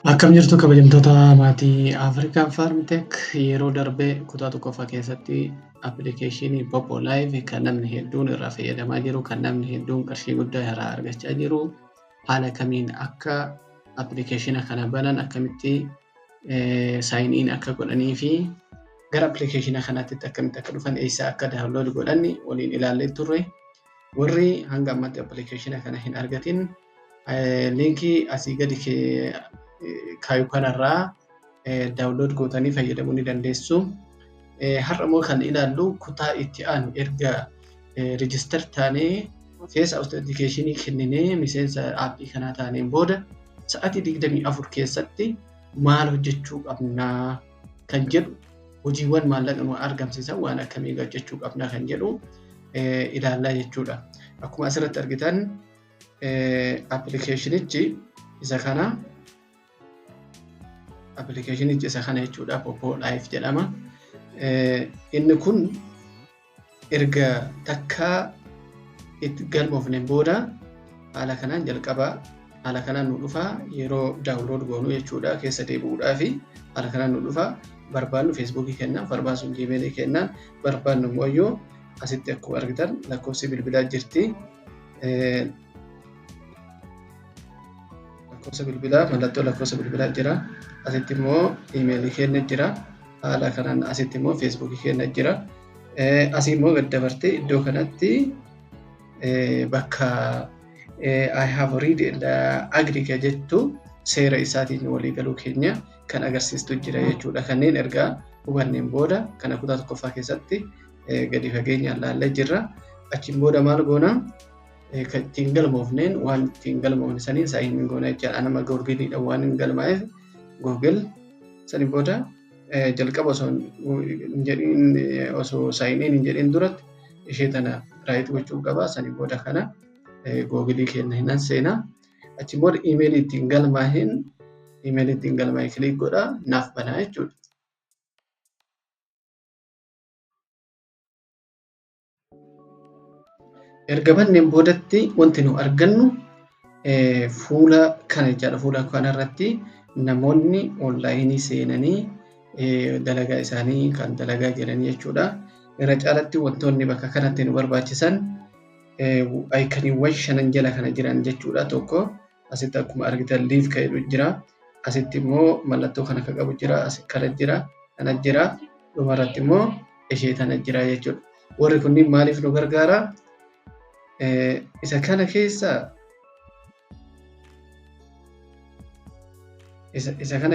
Akkam jirtu kabajamtoota maatii African Farm Tech? Yeroo darbe kutaa tokkoffaa keessatti appilikeeshinii Poppo Live kan namni hedduun irraa fayyadamaa jiru, kan namni hedduun qarshii guddaa irraa argachaa jiru, haala kamiin akka appilikeeshina kana banan, akkamitti sign in akka godhanii fi gara appilikeeshina kanaatti akkamitti akka dhufan, eessaa akka download godhan waliin ilaallee turre. Warri hanga ammatti appilikeeshina kana hin argatin, liinkii asii gadi kaayu kanarraa download gootanii fayyadamuu ni dandeessu. Har'a immoo kan ilaallu kutaa itti aanu, erga register taanee, keessa authentication kenninee, miseensa aappii kanaa taaneen booda sa'aatii 24 keessatti maal hojjechuu qabnaa kan jedhu, hojiiwwan maallaqa nu argamsiisan waan akkamii hojjechuu qabnaa kan jedhu ilaallaa jechuudha. Akkuma asirratti argitan, appilikeeshinichi isa kana, appilikeeshinichi isa kana jechuudha. Poppo Live jedhama. Inni kun erga takkaa itti galmoofneen booda haala kanaan jalqaba haala kanaan nu dhufa yeroo download goonuu jechuudha. Keessa deebi'uudhaa fi haala kanaan nu dhufa. Barbaannu Feesbuukii kennaan, barbaannu Gmailii kennaan, barbaannu immoo asitti akkuma argitan lakkoofsi bilbilaa jirti. Lakkoofsa bilbilaa, mallattoo lakkoofsa bilbilaa jira. Asitti immoo iimeelii keenya jira. Haala kanaan asitti immoo Feesbuukii keenya jira. Asii immoo gad dabartee iddoo kanatti bakka "I have read and agree" jettu seera isaatiin walii galuu keenya kan agarsiistu jira jechuudha. Kanneen ergaa hubanneen booda, kana kutaa tokkoffaa keessatti gadi fageenyaan laallee jirra. Achiin booda maal goona? Kan ittiin galmoofneen, waan ittiin galmoofne saniin sign in goona jechaadha. Nama Googiliidhaan waan hin galmaa'eef Google saniin booda jalqaba osoo hin jedhin, osoo sign in hin jedhin duratti ishee tana right gochuu qaba. Saniin booda kana Googilii keenya hinan seenaa. Achiin booda iimeelii ittiin galmaa'e click godha, naaf banaa jechuudha. Erga banneen boodatti wanti nu argannu fuula kana jechaadha. Fuula kanarratti namoonni onlaayinii seenanii dalagaa isaanii kan dalagaa jiran jechuudha. Irra caalatti wantoonni bakka kanatti nu barbaachisan ayikaniiwwan shanan jala kana jiran jechuudha. Tokko asitti akkuma argitan live kan jedhu jira. Asitti immoo mallattoo kana kan qabu jira. Kana jira. Kana jira. Dhumarratti immoo ishee tana jira jechuudha. Warri kunniin maaliif nu gargaara? Isa kana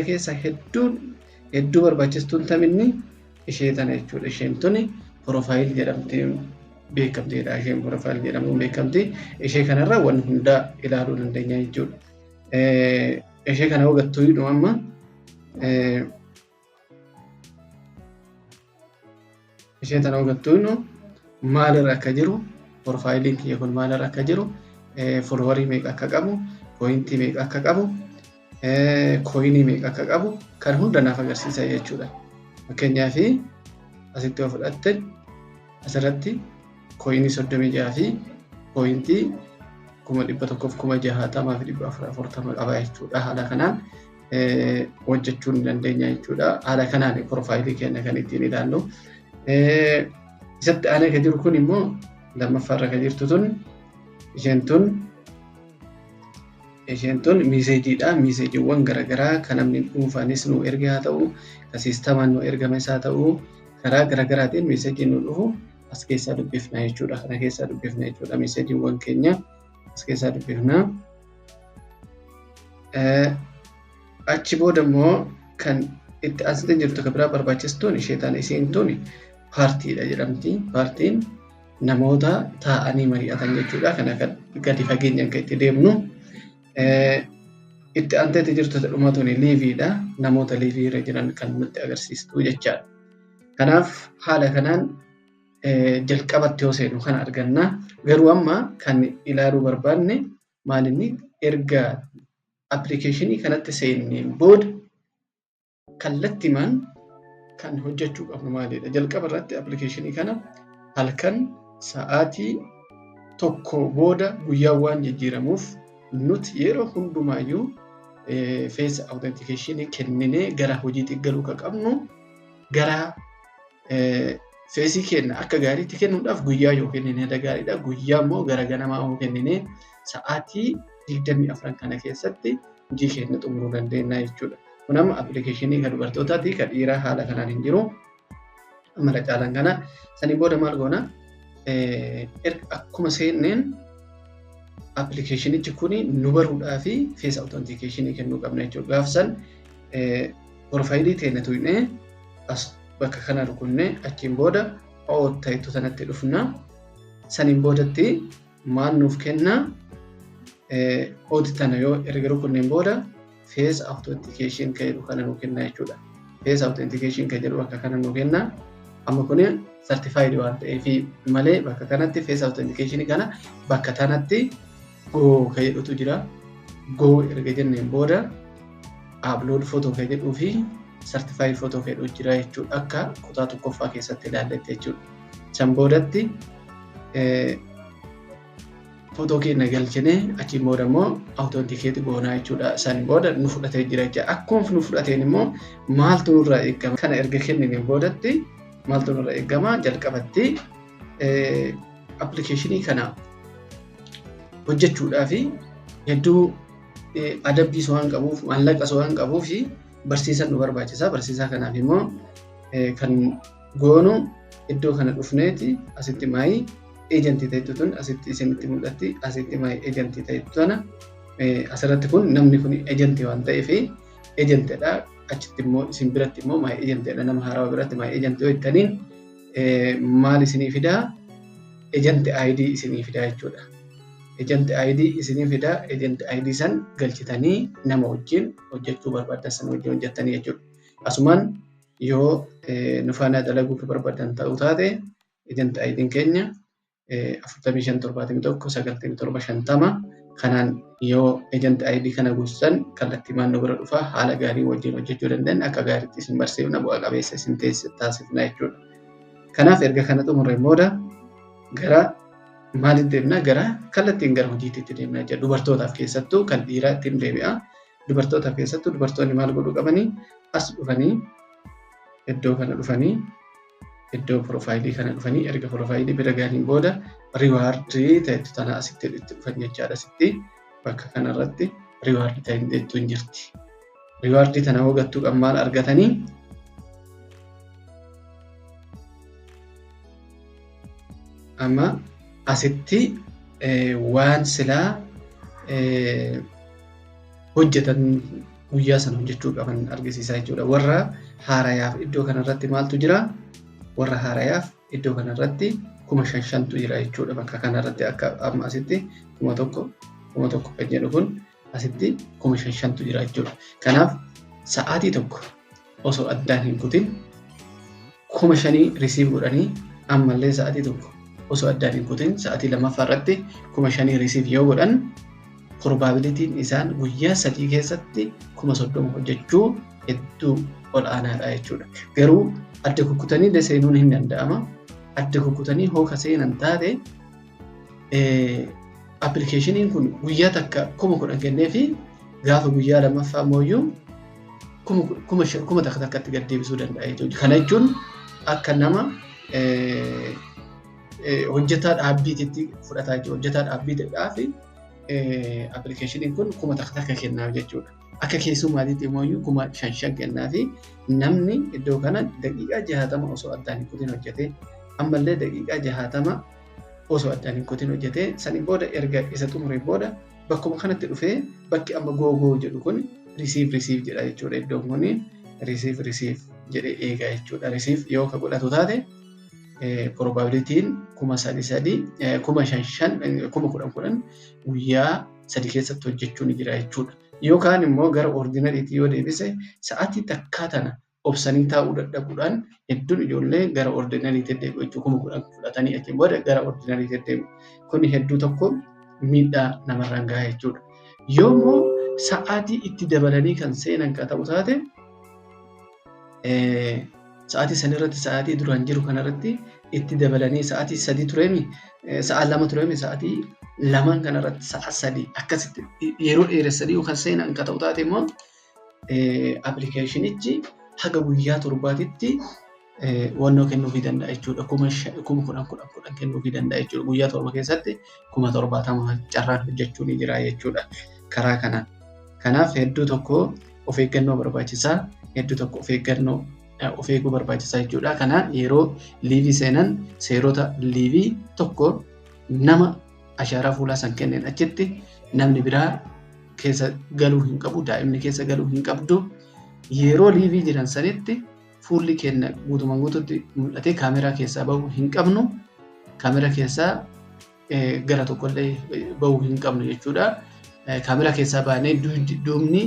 keessa hedduun hedduu barbaachistuun taminni ishee tana jechuudha. Isheen tuni profile jedhamtee beekamteedha. Isheen profile jedhamuun beekamti. Ishee kanarraa waan hundaa ilaaluu dandeenya jechuudha. Ishee kana hubattuu hidhu amma ishee tana hubattuu hidhu maalirra akka jiru, profaayiliin kiyya kun maalirra akka jiru, followerii meeqa akka qabu, pooyintii meeqa akka qabu, kooyinii meeqa akka qabu kan hunda naaf agarsiisa jechuudha. Fakkeenyaaf, asitti yoo fudhatte, asirratti kooyinii 36 fi pooyintii 160,440 qaba jechuudha. Haala kanaan hojjechuu ni dandeenya jechuudha. Haala kanaan profaayilii keenya kan ittiin ilaallu. Isatti aanee kan jiru kun immoo, lammaffaarra kan jirtu tun, isheen tun miiseejiidha. Miiseejiiwwan garaagaraa kan namni dhuunfaanis nu erge haa ta'u, kan siistamaan nu ergames haa ta'u, karaa garaagaraatiin miiseejiin nu dhufu as keessaa dubbifna jechuudha. Kana keessaa dubbifna jechuudha. Miiseejiiwwan keenya as keessaa dubbifna. Achi booda immoo kan itti asitti jirtu kan biraa barbaachistuun ishee tana. Isheen tun paartiidha jedhamti. Paartiin namoota taa'anii mari'atan jechuudha. Kana gadi fageenyaan kan itti deemnu. Itti aanteetti jirtu dhuma tuni liiviidha. Namoota liivii irra jiran kan nutti agarsiistu jechaadha. Kanaaf haala kanaan jalqabatti yoo seenu kana arganna. Garuu amma kan ilaaluu barbaanne maalinni, erga appilikeeshinii kanatti seenneen booda kallattimaan kan hojjechuu qabnu maalidha? Jalqaba irratti appilikeeshinii kana halkan sa'aatii 1 booda guyyaan waan jijjiiramuuf, nuti yeroo hundumaayyuu Face authentication kenninee gara hojiitti galuu kan qabnu, gara face keenya akka gaariitti kennuudhaaf guyyaa yoo kennine gaariidha. Guyyaa immoo gara ganamaa yoo kennine sa'aatii 24 kana keessatti hojii keenya xumuruu dandeenya jechuudha. Kun amma appilikeeshinii kan dubartootaati, kan dhiiraa haala kanaan hin jiru. Amma irra caalaan kana sanii booda maal goona? Akkuma seenneen appilikeeshinichi kun nu baruudhaa fi face authentication kennuu qabna jechuudha. Gaaf san profile teenya tuqnee, as bakka kana rukunnee, achiin booda OAuth sanatti dhufna. Saniin boodatti maal nuuf kenna? OAuth tana yoo erga rukunneen booda face authentication kan jedhu kana nuuf kenna jechuudha. Face authentication kan jedhu bakka kana nuuf kenna. Amma kun certified waan ta'eef malee, bakka kanatti face authentication kana bakka tanatti go kan jedhutu jira. Go erga jenneen booda upload photo kan jedhuu fi certified photo kan jedhu jira jechuudha. Akka kutaa tokkoffaa keessatti ilaalletti jechuudha. San boodatti footoo keenya galchinee, achiin booda immoo authenticate goonaa jechuudha. San booda nu fudhatee jira jechuudha. Akkuma nu fudhateen immoo maaltu nurraa eegama? Kana erga kennineen boodatti maaltu nurraa eegama? Jalqabatti appilikeeshinii kana hojjechuudhaaf hedduu adabbiis waan qabuuf, maallaqas waan qabuuf, barsiisan nu barbaachisa. Barsiisaa kanaaf immoo kan goonu iddoo kana dhufneeti asitti my agent ta'ettu tun asitti isinitti mul'atti. Asitti my agent ta'ettu tana asirratti, kun namni kun agent waan ta'eef agentidha. Achitti immoo isin biratti immoo my agentidha. Nama haarawaa biratti my agent yoo jettaniin maal isinii fidaa? Agent ID isinii fidaa jechuudha. Agent ID isinii fidaa. Agent ID san galchitanii nama wajjin hojjechuu barbaaddan sana wajjin hojjettanii jechuudha. Asumaan yoo nu faana dalaguu barbaadan ta'uu taate, agent ID'n keenya 45 71 97 50. Kanaan yoo agent ID kana guutusan, kallattii maan nu bira dhufaa, haala gaarii wajjin hojjechuu dandeenya, akka gaariitti isin barsiifna, bu'a qabeessa isin taasifna jechuudha. Kanaaf erga kana xumurreen booda gara maalitti deemna? Gara kallattiin gara hojiitti deemna jechuudha. Dubartootaaf keessattuu, kan dhiiraa ittiin deebi'a. Dubartootaaf keessattuu, dubartoonni maal godhuu qabanii? As dhufanii, iddoo kana dhufanii, iddoo profile kana dhufanii, erga profile bira gahaniin booda reward ta'etu tana asitti itti dhufan jechaadha. Asitti bakka kanarratti reward ta'etu hin jirti. Reward tana hoo gattuu qaban maal argatanii? Amma asitti waan silaa hojjetan guyyaa sana hojjechuu qaban argisiisaa jechuudha. Warra haarayaaf iddoo kanarratti maaltu jira? Warra haarayaaf iddoo kanarratti 5,000 5,000tu jira jechuudha. Bakka kanarratti akka amma asitti 1,000 1,000 kan jedhu kun asitti 5,000 5,000tu jira jechuudha. Kanaaf sa'aatii tokko osoo addaan hin kutin 5,000 receive godhanii, ammallee sa'aatii tokko osoo addaan hin kutin sa'aatii lammaffaa irratti 5,000 receive yoo godhan, probabilityn isaan guyyaa 3 keessatti 30,000 hojjechuu hedduu ol aanaadha jechuudha. Garuu adda kukkutanii illee seenuun hin danda'ama. Adda kukkutanii hooka seenan taate, appilikeeshiniin kun guyyaa takka 10,000 kennee fi gaafa guyyaa lammaffaa immoo kuma takka takkatti gad deebisuu danda'a jechuudha. Kana jechuun akka nama hojjetaa dhaabbiititti fudhataa jechuudha. Hojjetaa dhaabbiidhaaf appilikeeshiniin kun kuma takka takka kennaaf jechuudha. Akka keessummaatiitti immoo 5,000 5,000 kennaa fi namni iddoo kana daqiiqaa 60 osoo addaan hin kutin hojjetee, ammallee daqiiqaa 60 osoo addaan hin kutin hojjetee, saniin booda erga isa xumuree booda bakkuma kanatti dhufee, bakki amma go go jedhu kun receive receive jedha jechuudha. Iddoon kun receive receive jedhee eegaa jechuudha. Receive yoo ka godhatu taate, probabilityn 3,000 3, 5,000 5, 10,000 10,000 guyyaa 3 keessatti hojjechuu ni jira jechuudha. Yookaan immoo gara ordinaryitti yoo deebise, sa'aatii takkaa tana obsanii taa'uu dadhabuudhaan hedduun ijoollee gara ordinaryitti deebi'u jechuudha. 10,000 fudhatanii achiin booda gara ordinaryitti deebi'u. Kuni hedduu tokko miidhaa namarraan gaha jechuudha. Yoommoo sa'aatii itti dabalanii kan seenan kan ta'u taate, sa'aatii sanirratti, sa'aatii duraan jiru kanarratti itti dabalanii, sa'aatii 3 tureemi, sa'a 2 tureemi, sa'aatii Lamaan kanarratti sa'a 3 akkasitti yeroo dheeressanii yookaan seenan kan ta'u taate immoo appilikeeshinichi haga guyyaa 7tti wannoo kennuufii danda'a jechuudha. 10,000 10,000 kennuufii danda'a jechuudha. Guyyaa 7 keessatti 70,000 carraan hojjechuu ni jira jechuudha karaa kanaan. Kanaaf hedduu tokko of eeggannoo barbaachisaa, hedduu tokko of eeggannoo of eeguu barbaachisaa jechuudha. Kanaan yeroo liivii seenan seerota liivii tokko nama ashaaraa fuulaa san kenneen achitti namni biraa keessa galuu hin qabu, daa'imni keessa galuu hin qabdu. Yeroo liivii jiran sanitti fuulli keenya guutumaan guututti mul'atee kaameraa keessaa bahuu hin qabnu. Kaameraa keessaa gara tokkollee bahuu hin qabnu jechuudha. Kaameraa keessaa baanee duubni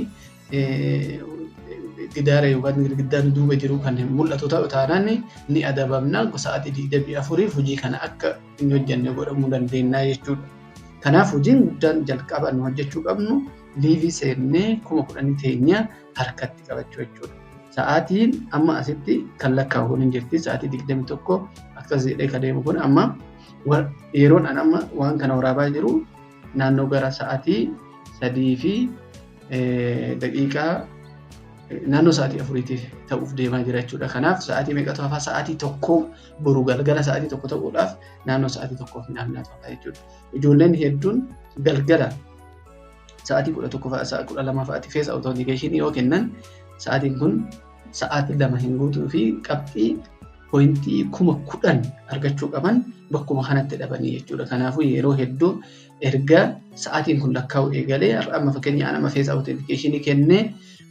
gidaara yookaan girgiddaa nu duuba jiru kan mul'atu ta'u taanaan ni adabamna. Sa'aatii 24f hojii kana akka hin hojjenne godhamuu dandeenya jechuudha. Kanaaf hojiin guddaan jalqaba nu hojjechuu qabnu liivii seennee 10,000 teenya harkatti qabachuu jechuudha. Sa'aatiin amma asitti kan lakkaa'u kun hin jirti. Sa'aatii 21 akkas jedhee kan deemu kun amma yeroon an amma waan kana waraabaa jiru naannoo gara sa'aatii 3 fi daqiiqaa naannoo sa'aatii 4 ta'uuf deemaa jira jechuudha. Kanaaf sa'aatii meeqatu hafaa? Sa'aatii 1 boru galgala sa'aatii 1 ta'uudhaaf naannoo sa'aatii 1 fi naannoo hafaa jechuudha. Ijoolleen hedduun galgala sa'aatii 11 fa'a sa'a 12 fa'aatti face authentication yoo kennan sa'aatiin kun sa'aatii 2 hin guutuu fi qabxii pooyintii 10,000 argachuu qaban bakkuma kanatti dhabanii jechuudha. Kanaafuu yeroo hedduu erga sa'aatiin kun lakkaa'u eegalee amma fakkeenyaaf amma face authentication kennee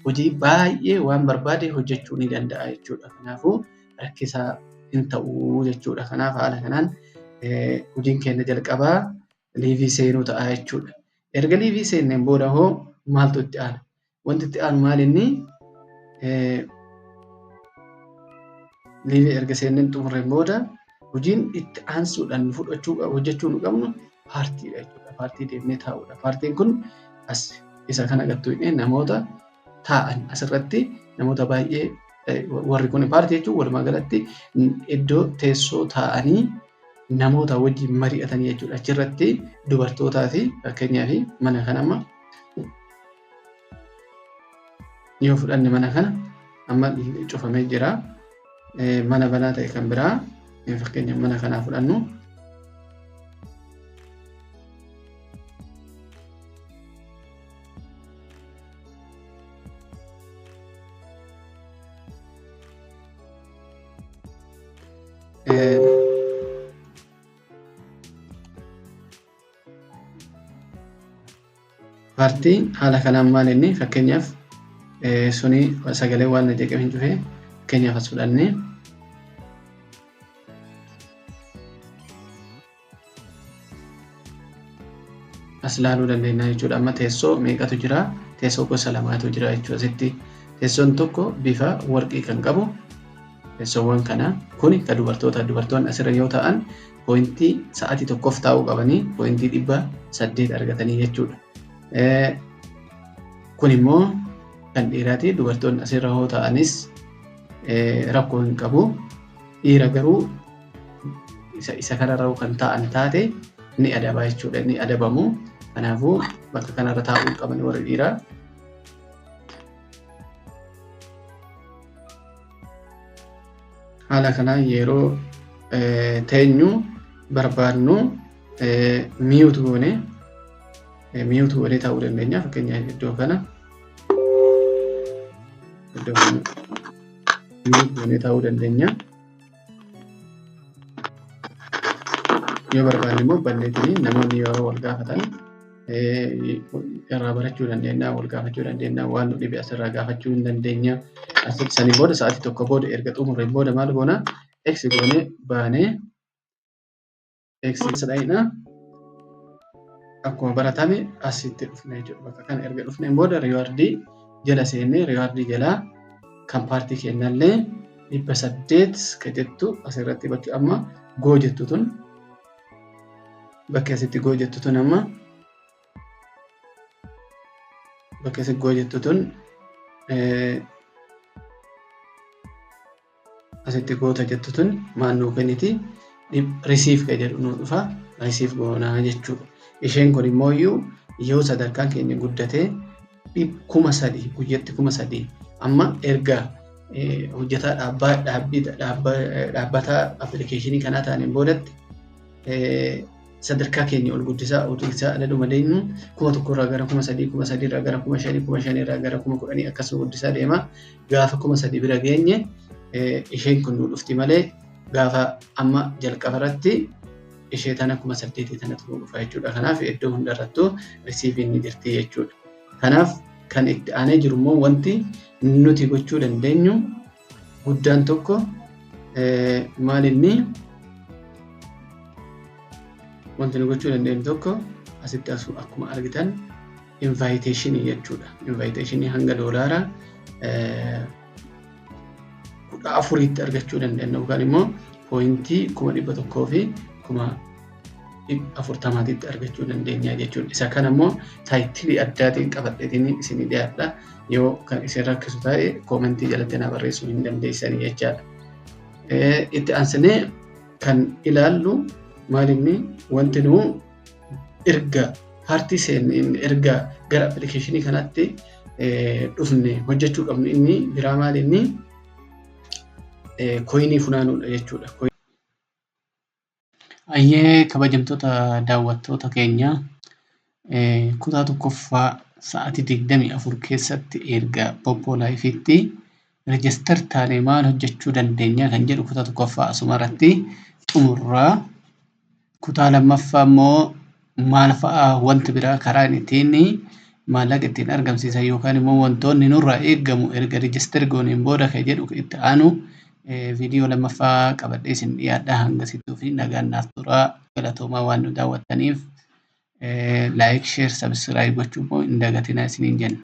hojii baay'ee waan barbaade hojjechuu ni danda'a jechuudha. Kanaafuu rakkisaa hin ta'u jechuudha. Kanaaf haala kanaan hojiin keenya jalqabaa liivii seenuu ta'a jechuudha. Erga liivii seenneen booda hoo maaltu itti aana? Wanti itti aanu maal inni liivii erga seenneen xumurreen booda hojiin itti aansuudhaan fudhachuu hojjechuu nu qabnu paartiidha jechuudha. Paartii deemnee taa'uudha. Paartiin kun as isa kana gattu namoota taa'an asirratti namoota baay'ee warri kun paartii jechuun walumaa galatti iddoo teessoo taa'anii namoota wajjin mari'atanii jechuudha. Achirratti dubartootaa fi fakkeenyaaf mana kana amma yoo fudhanne mana kana amma cufamee jira. Mana banaa ta'e kan biraa fakkeenyaaf mana kanaa fudhannu. Paartii haala kanaan maal inni fakkeenyaaf suni sagalee waan na jeeqeef hin cufee fakkeenyaaf as fudhannee as laaluu dandeenya jechuudha. Amma teessoo meeqatu jira? Teessoo gosa lamaatu jira jechuudha asitti. Teessoon tokko bifa warqii kan qabu teessoowwan kana kuni kan dubartoota dubartoonni asirra yoo ta'an pooyintii sa'aatii tokkoof taa'uu qabanii pooyintii 800 argatanii jechuudha. Kun immoo kan dhiiraati dubartoonni asirra yoo ta'anis rakkoo hin qabu. Dhiira garuu isa kanarra kan taa'an taate ni adaba jechuudha ni adabamu. Kanaafuu bakka kanarra taa'uu qaban warri dhiiraa. Haala kanaan yeroo teenyu barbaadnu mute goone mute goonee taa'uu dandeenya. Fakkeenyaaf iddoo kana iddoo kana mute goonee taa'uu dandeenya. Yoo barbaanne immoo banneetiin namoonni yeroo wal gaafatan irraa barachuu dandeenya, wal gaafachuu dandeenya, waan nu dhibe asirraa gaafachuu hin dandeenya. Saniin booda sa'aatii tokko booda erga xumurreen booda maal goona? X goonee baanee X dhayina. Akkuma baratame asitti dhufna jechuudha. Bakka kana erga dhufneen booda riiwaardii jala seennee riiwaardii jalaa kan paartii kennallee 800 ka jettu asirratti bakki amma goo jettu tun bakki asitti goo jettu tun amma bakki asitti goo jettu tun asitti goota jettu tun maal nuu kenniti receive ka jedhu nuu dhufa. Receive goonaa jechuudha. Isheen kun immoo yoo sadarkaan keenya guddatee 3,000, guyyatti 3,000, amma erga hojjetaa dhaabbataa appilikeeshinii kanaa taaneen boodatti sadarkaa keenya ol guddisaa ol guddisaa adaduma deemnu 1,000 irraa gara 3,000, 3,000 irraa gara 5,000, 5,000 irraa gara 10,000 akkasuma guddisaa deema. Gaafa 3,000 bira geenye isheen kun nu dhufti malee gaafa amma jalqaba irratti ishee tana 8,000 tanatu nu dhufa jechuudha. Kanaaf iddoo hundarrattuu receiveiin ni jirti jechuudha. Kanaaf kan itti aanee jiru immoo wanti nuti gochuu dandeenyu guddaan tokko maal inni? Wanti nu gochuu dandeenyu tokko asitti akkuma argitan invitationii jechuudha. Invitationii hanga $14tti argachuu dandeenya yookaan immoo pointii 140,000tti argachuu dandeenya jechuudha. Isa kana immoo titleii addaatiin qabadheetiin isinii dhiyaadha. Yoo kan isin rakkisu ta'e commentii jalatti na barreessuu hin dandeessanii jechaadha. Itti aansinee kan ilaallu maalinni? Wanti nu erga paartii seenne, erga gara appilikeeshinii kanaatti dhufne hojjechuu qabnu inni biraa maalinni? Coinii funaanuudha jechuudha. Ayyee, kabajamtoota daawwattoota keenya, kutaa tokkoffaa sa'aatii 24 keessatti erga Poppo Liveitti register taanee maal hojjechuu dandeenya kan jedhu kutaa tokkoffaa asuma irratti xumurraa. Kutaa lammaffaa immoo maal fa'aa, wanti biraa karaan ittiin maallaqa ittiin argamsiisan yookaan immoo wantoonni nurraa eeggamu erga register gooneen booda kan jedhu itti aanu viidiyoo lammaffaa qabadhee isin dhiyaadha. Hangasittuu fi nagaan naaf turaa. Galatoomaa waan nu daawwattaniif. Like, share, subscribe gochuu immoo hin dagatinaa isiniin jenna.